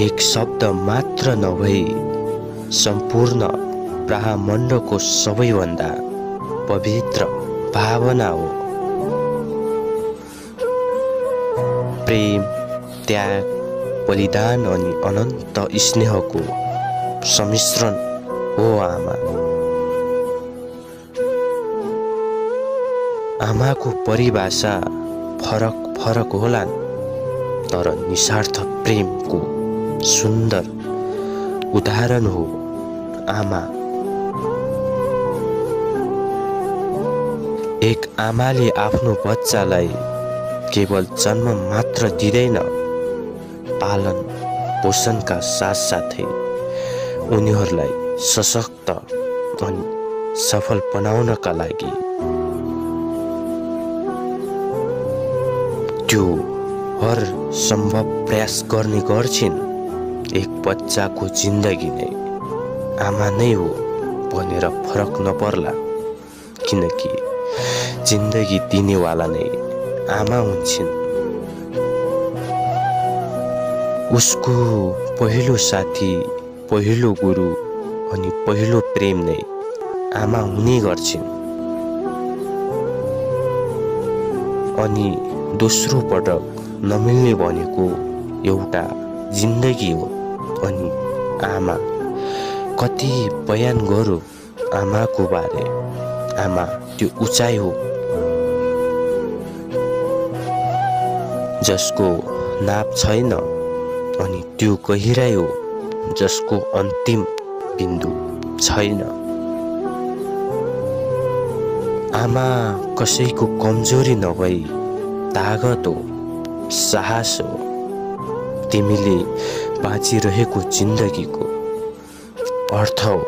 एक शब्द मात्र नभई सम्पूर्ण ब्रह्माण्डको सबैभन्दा पवित्र भावना हो। प्रेम, त्याग, बलिदान अनि अनन्त स्नेहको सम्मिश्रण हो आमा। आमाको परिभाषा फरक फरक होलान्, तर निस्वार्थ प्रेमको सुन्दर उदाहरण हो आमा। एक आमाले आफ्नो बच्चालाई केवल जन्म मात्र दिँदैन, पालन पोषणका साथसाथै उनीहरूलाई सशक्त अनि सफल बनाउनका लागि त्यो हर सम्भव प्रयास गर्ने गर्छिन्। एक बच्चाको जिन्दगी नै आमा नै हो भनेर फरक नपर्ला, किनकि जिन्दगी दिनेवाला नै आमा हुन्छन्। उसको पहिलो साथी, पहिलो गुरु अनि पहिलो प्रेम नै आमा हुने गर्छिन्। अनि दोस्रो पटक नमिल्ने भनेको एउटा जिन्दगी हो। अनि आमा, कति बयान गरौँ आमाको बारे। आमा त्यो उचाइ हो जसको नाप छैन, अनि त्यो गहिराई हो जसको अन्तिम बिन्दु छैन। आमा कसैको कमजोरी नभई तागत हो, साहस हो। तिमीले बाँचिरहेको जिन्दगीको अर्थ हो।